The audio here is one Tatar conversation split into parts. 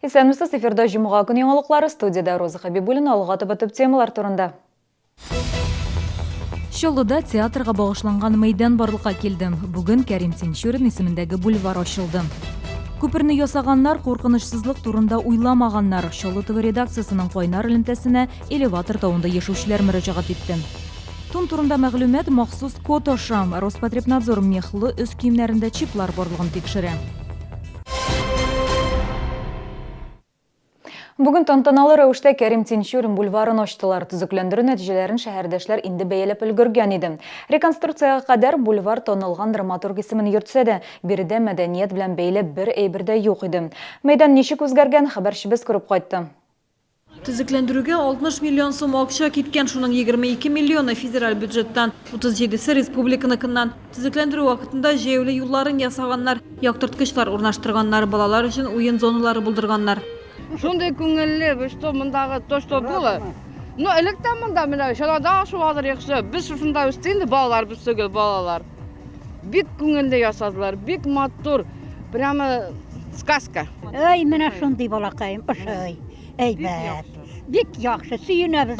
Исәнмесез, эфирда җомга көн яңалыклары, студиядә Роза Хәбибуллина, алга таба төп темалар турында. Чаллыда театрга багышланган мәйдан барлыкка килде. Бүген Кәрим Тинчурин исемендәге бульвар ачылды. Күперне ясаганнар куркынычсызлык турында уйламаганнар. Чаллы ТВ редакциясенең кайнар элемтәсенә элеватор тавында яшәүчеләр мөрәҗәгать итте. Тун турында мәгълүмат махсус код аша. Роспотребнадзор мехлы өс киемнәрендә чиплар барлыгын тикшерә. Бүген тантаналы рәвештә Кәрим Тинчурин бульварын ачтылар. Төзекләндерү нәтиҗәләрен шәһәрдәшләр инде бәяләп өлгергән иде. Реконструкциягә кадәр бульвар танылган драматург исемен йөртсә дә, биредә мәдәният белән бәйле бер әйбер дә юк иде. Мәйдан ничек үзгәргән, хәбәрчебез күреп кайтты. Төзекләндерүгә 60 миллион сум акча киткән, шуның 22 миллионы федераль бюджеттан, 37-се республиканыкыннан. Төзекләндерү вакытында җәяүле юлларын ясаганнар, яктырткычлар урнаштырганнар, балалар өчен уен зоналары булдырганнар. Шундый күңелле, вы что, мондагы то, что было. Ну, элек тә монда менә чанада шуадыр яхшы. Без шушында үстек инде, балалар, без түгел, балалар. Бик күңелле ясадылар, бик матур. Прямо сказка. Әй, менә шундый балакаем, ошый. Әйбәт. Бик яхшы, сөенәбез.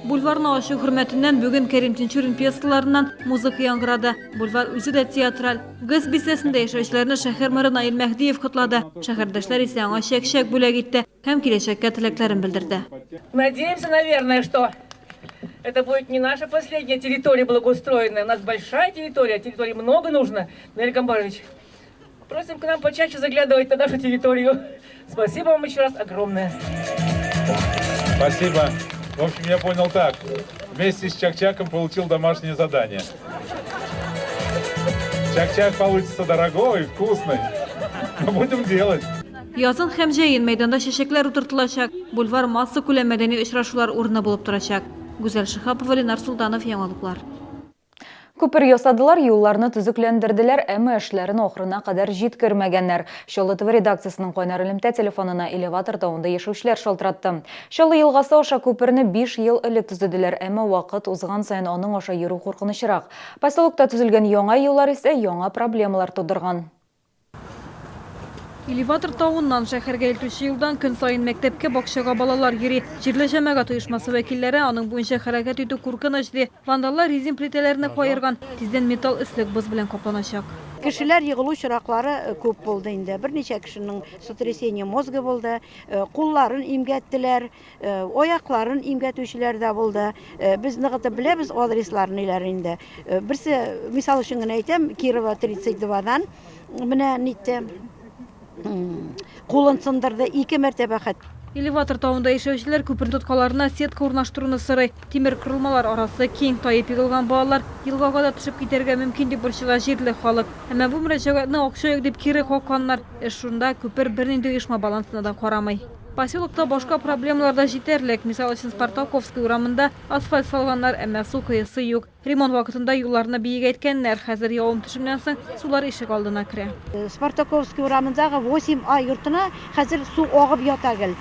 Бульварны ачу хөрмәтеннән бүген Кәрим Тинчурин пьесаларыннан музыка яңгырады. Бульвар үзе дә театраль. ГЭС бистәсендә яшәүчеләрне шәһәр мэры Наил Мәһдиев котлады. Шәһәрдәшләр исә аңа чәк-чәк бүләк итте һәм киләчәккә теләкләрен белдерде. Надеемся, наверное, что это будет не наша последняя территория благоустроенная. У нас большая территория, территории много нужно. Наиль Гамбарович, просим к нам почаще заглядывать на нашу территорию. Спасибо вам еще раз огромное. Спасибо. В общем, я понял так. Вместе с Чак-Чаком получил домашнее задание. Чак-Чак получится дорогой, вкусный. Но будем делать. Язын һәм җәен мәйданда чәчәкләр утыртылачак, бульвар массакүләм мәдәни очрашулар урыны булып торачак. Гүзәл Шиһапова, Ленар Солтанов, Яңалыклар. Күпер ясадылар, юлларны төзекләндерделәр, әмма эшләрен ахырына кадәр җиткермәгәннәр. Чаллы ТВ редакциясенең кайнар элемтә телефонына элеватор тавында яшәүчеләр шалтыратты. Чаллы елгасы аша күперне биш ел элек төзеделәр, әмма вакыт узган саен аның аша йөрү куркынычрак. Поселокта төзелгән яңа юллар исә яңа проблемалар тудырган. Элеватор тавыннан шәһәргә илтүче юлдан көн саен мәктәпкә, бакчага балалар йөри. Җирле җәмәгать оешмасы вәкилләре аның буенча хәрәкәт итү куркыныч, ди. Вандаллар резин плитәләрне каерган. Тиздән металл өслек боз белән капланачак. Кешеләр егылу очраклары күп булды инде. Берничә кешенең сотрясение мозга булды, кулларын имгәттеләр. Аякларын имгәтүчеләр дә булды. Без ныгытып беләбез адресларын ниләр инде. Берсе, мисал өчен генә әйтәм, Кирова 32-дан менә нитте, кулын сындырды ике мәртәбә хәтта. Элеватор тавында яшәүчеләр күпер тоткаларына сетка урнаштыруны сорый. Тимер корылмалар арасы киң, таеп егылган балалар елгага да төшеп китәргә мөмкин, дип борчыла җирле халык. Әмма бу мөрәҗәгатьне акча юк дип кире какканнар. Эш шунда, күпер бернинди оешма балансына да карамый. Поселокта башка проблемалар да җитәрлек. Мисал өчен, Спартаковская урамында асфальт салганнар, әмма су коесы юк. Ремонт вакытында юлларны биегәйткәннәр. Хәзер явым-төшемнән соң сулар ишек алдына керә. Спартаковская урамындагы 8 А йортына хәзер су агып ята гел.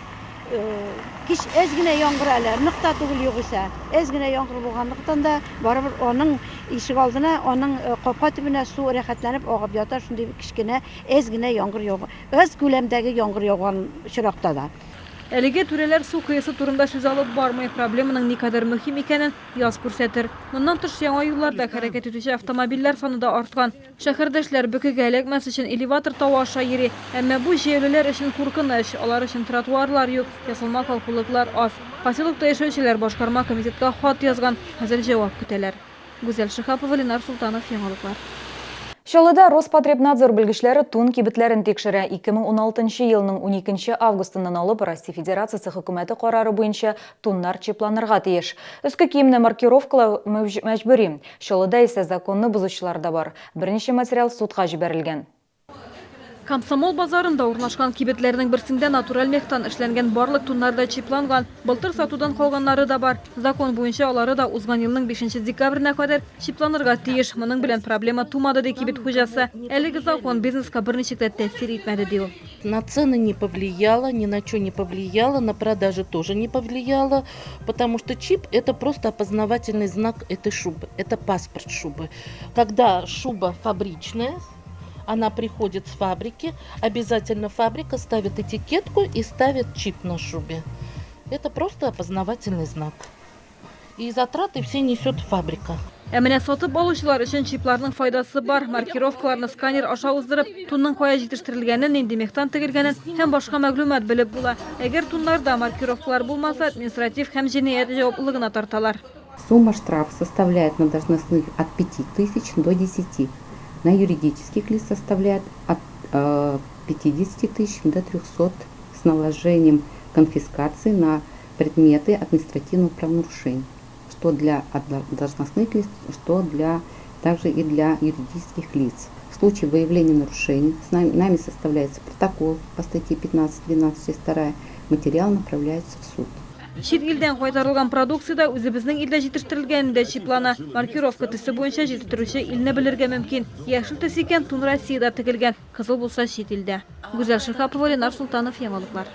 Кич әз генә яңгыр әле, нык та түгел югыйсә. Әз генә яңгыр булганлыктан да, барыбер аның ишек алдына, аның капка төбенә су рәхәтләнеп агып ята, шундый кечкенә әз генә яңгыр яуган. Аз күләмдәге яңгыр яуган очракта да. Әлегә түрәләр су коесы турында сүз алып бармый, проблеманың никадәр мөһим икәнен яз күрсәтер. Моннан тыш, яңа юлларда хәрәкәт итүче автомобильләр саны да арткан. Шәһәрдәшләр бөкегә эләкмәс өчен элеватор тавы аша йөри. Әмма бу җәяүлеләр өчен куркыныч, алар өчен тротуарлар юк, ясалма калкулыклар аз. Поселокта яшәүчеләр башкарма комитетка хат язган, хәзер җавап көтәләр. Гүзәл Шиһапова, Ленар Солтанов, Яңалыклар. Чаллыда Роспотребнадзор белгечләре тун кибетләрен тикшерә. 2016 елның уникенче августыннан алып Россия Федерациясе Хөкүмәте карары буенча туннар чипланырга тиеш. Өске киемне маркировкалау мәҗбүри. Чаллыда исә законны бозучылар да бар. Берничә материал судка җибәрелгән. Комсомол базарында урнашкан кибетләрнең берсендә натураль мехтан эшләнгән барлык туннар да чипланган. Былтыр сатудан калганнары да бар. Закон буенча алары да узган елның бишенче декабренә кадәр чипланырга тиеш. Моның белән проблема тумады, ди кибет хуҗасы. Әлеге закон бизнеска берничек тә тәэсир итмәде, ди ул. На цены не повлияло, ни на что не повлияло, на продажи тоже не повлияло, потому что чип – это просто опознавательный знак этой шубы, это паспорт шубы. Когда шуба фабричная, она приходит с фабрики, обязательно фабрика ставит этикетку и ставит чип на шубе. Это просто опознавательный знак. И затраты все несет фабрика. Ә менә сатып алучылар өчен чипларның файдасы бар. Маркировкаларны сканер аша уздырып, тунның кая җитештерелгәнен, нинди мехтан тегелгәнен һәм башка мәгълүмат белеп була. Әгәр туннарда маркировкалар булмаса, административ һәм җинаять җаваплылыгына тарталар. Сумма штрафа составляет на должностных от 5 тысяч до 10. На юридических лиц составляет от 50 тысяч до 300 с наложением конфискации на предметы административного правонарушения, что для должностных лиц, что также и для юридических лиц. В случае выявления нарушений с нами составляется протокол по статье 15.12, часть 2, материал направляется в суд. Чит илдән кайтарылган продукция да үзебезнең илдә җитештерелгәне дә чиплана. Маркировка төсе буенча җитештерүче илне белергә мөмкин. Яшел төс икән, тун Россиядә тегелгән, кызыл булса чит илдә. Гүзәл Шиһапова, Ленар Султанов, Яңалыклар.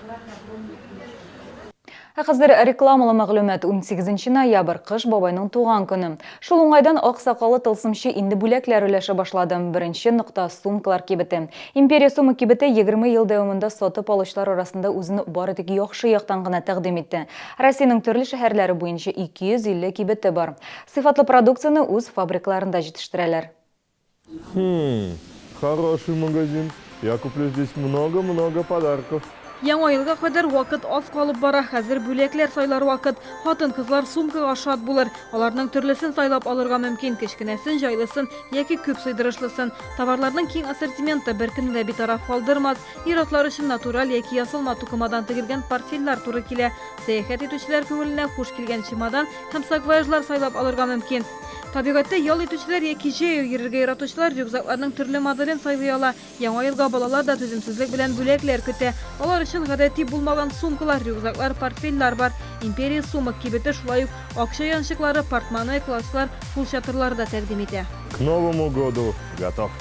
Ә хәзер рекламалы мәгълүмат. 18 ноябрь, Кыш бабайның туган көне. Шул уңайдан ак сакаллы тылсымчы инде бүләкләр өләшә башлады. Беренче нокта сумкалар кибете. Империя сумы кибете 20 ел дәвамында сатып алучылар арасында үзен бары тик яхшы яктан гына тәкъдим итте. Россиянең төрле шәһәрләре буенча 250 кибете бар. Сыйфатлы продукцияне үз фабрикаларында җитештерәләр. Хм, хороший магазин. Я куплю здесь много-много подарков. Яңа елга кадәр вакыт аз калып бара. Хәзер бүләкләр сайлар вакыт. Хатын-кызлар сумкага шат булыр. Аларның төрлесен сайлап алырга мөмкин. Кечкенәсен, җайлысын яки күп сыйдырышлысын. Товарларның киң ассортименты беркемне дә битараф калдырмас. Ир-атлар өчен натураль яки ясалма тукымадан тегелгән портфельләр туры килә. Сәяхәт итүчеләр күңеленә хуш килгән чемодан һәм саквояжлар сайлап алырга мөмкин. Табигатьтә ял итүчеләр яки җәяү йөрергә яратучылар рюкзакларның төрле моделен сайлый ала. Яңа елга балалар да түземсезлек белән бүләкләр көтә. Алар өчен гадәти булмаган сумкалар, рюкзаклар, портфельләр бар. Империя сумок кибете шулай ук акча янчыклары, портмоне, клатчлар, кулчатырлары да тәкъдим итә. К Новому году готов.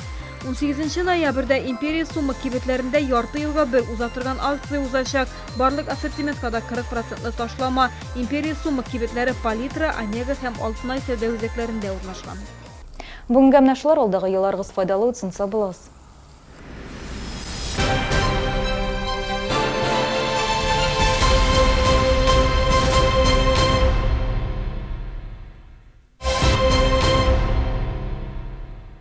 18 ноябрьдә Империя сумок кибетләрендә ярты елга бер уза торган акция узачак. Барлык ассортиментка да 40 процентлы ташлама. Империя сумок кибетләре Палитра, Омега һәм Алтынай сәүдә үзәкләрендә урнашкан. Бүгенгә менә шулар, алдагы елларыгыз файдалы үтсен, сау булыгыз.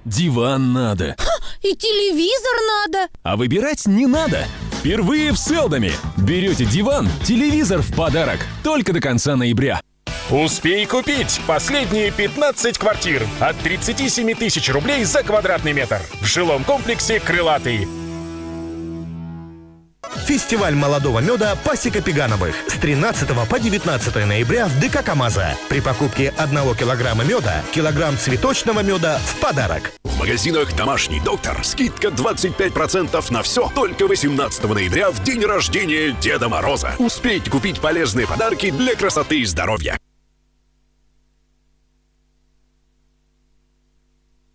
Диван надо. И телевизор надо. А выбирать не надо. Впервые в Селдоме. Берете диван, телевизор в подарок. Только до конца ноября. Успей купить последние 15 квартир от 37 тысяч рублей за квадратный метр в жилом комплексе «Крылатый». Фестиваль молодого меда «Пасека Пегановых» с 13 по 19 ноября в ДК КамАЗа. При покупке 1 килограмма меда, килограмм цветочного меда в подарок. В магазинах «Домашний доктор» скидка 25% на все только 18 ноября в день рождения Деда Мороза. Успейте купить полезные подарки для красоты и здоровья.